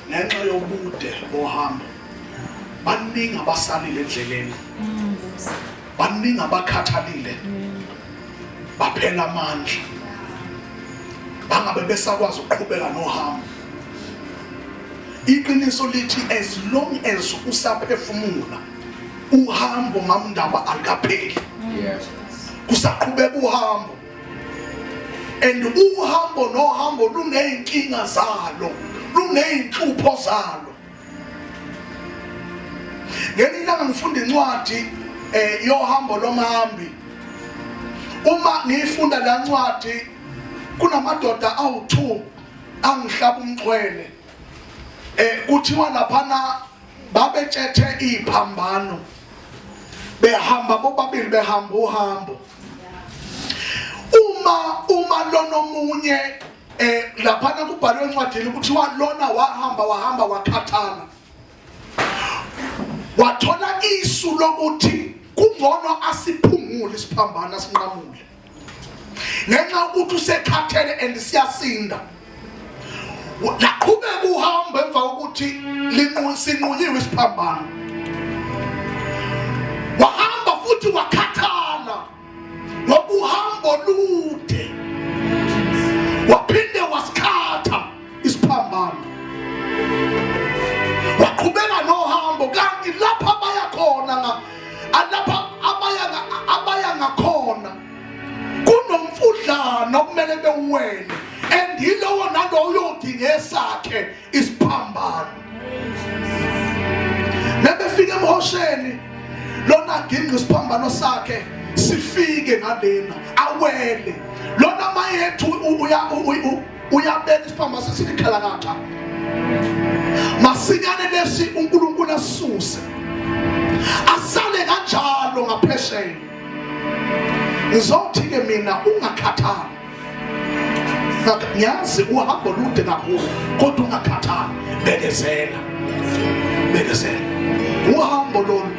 Ngenxa yobude bohambo, baningi abasalile endleleni, baningi abakhathalile, baphela amandla, bangabe besakwazi ukuqhubeka nohambo. Iqiniso lithi as long as usaphefumula, uhambo mamndaba alikapheli. Kusaqhubeka uhambo, and uhambo nohambo luney'nkinga zalo, luney'nhlupho zalo. Ngelinye ilanga ngifunda incwadi yohambo lomhambi. Uma ngiyifunda la ncwadi, kunamadoda awu-2 angihlaba umxhwele. Kuthiwa laphana babetshethe iphambano, behamba bobabili, behamba uhambo. Uma lona omunye laphana kubhalwe encwadini kuthiwa lona wahamba wakhathala, wathola isu lokuthi kungcono asiphungule isiphambano, asinqamule, ngenxa yokuthi usekhathele and siyasinda. Laqhubeka uhambo emva kokuthi sinqunyiwe isiphambano, wahamba futhi wakhathala ngoba uhambo lude, waphinde wasikhatha isiphambano, waqhubeka nohambo. Kanti lapha abaya khona, lapha abaya ngakhona kunomfudlana okumele bewuwele, and yilowo nalowo uyodinga esakhe isiphambano. Nebefika emhosheni, lona ginqa isiphambano sakhe sifike ngalena, awele lona mayethu uyabeka isiphambano sesilikhalakatha masinyane lesi uNkulunkulu asuse, asale kanjalo ngaphesheya. Ngizothi ke mina, ungakhathali. Ngiyazi uhambo lude kakhulu, kodwa ungakhathali, bekezela, bekezela. Uhambo lolu.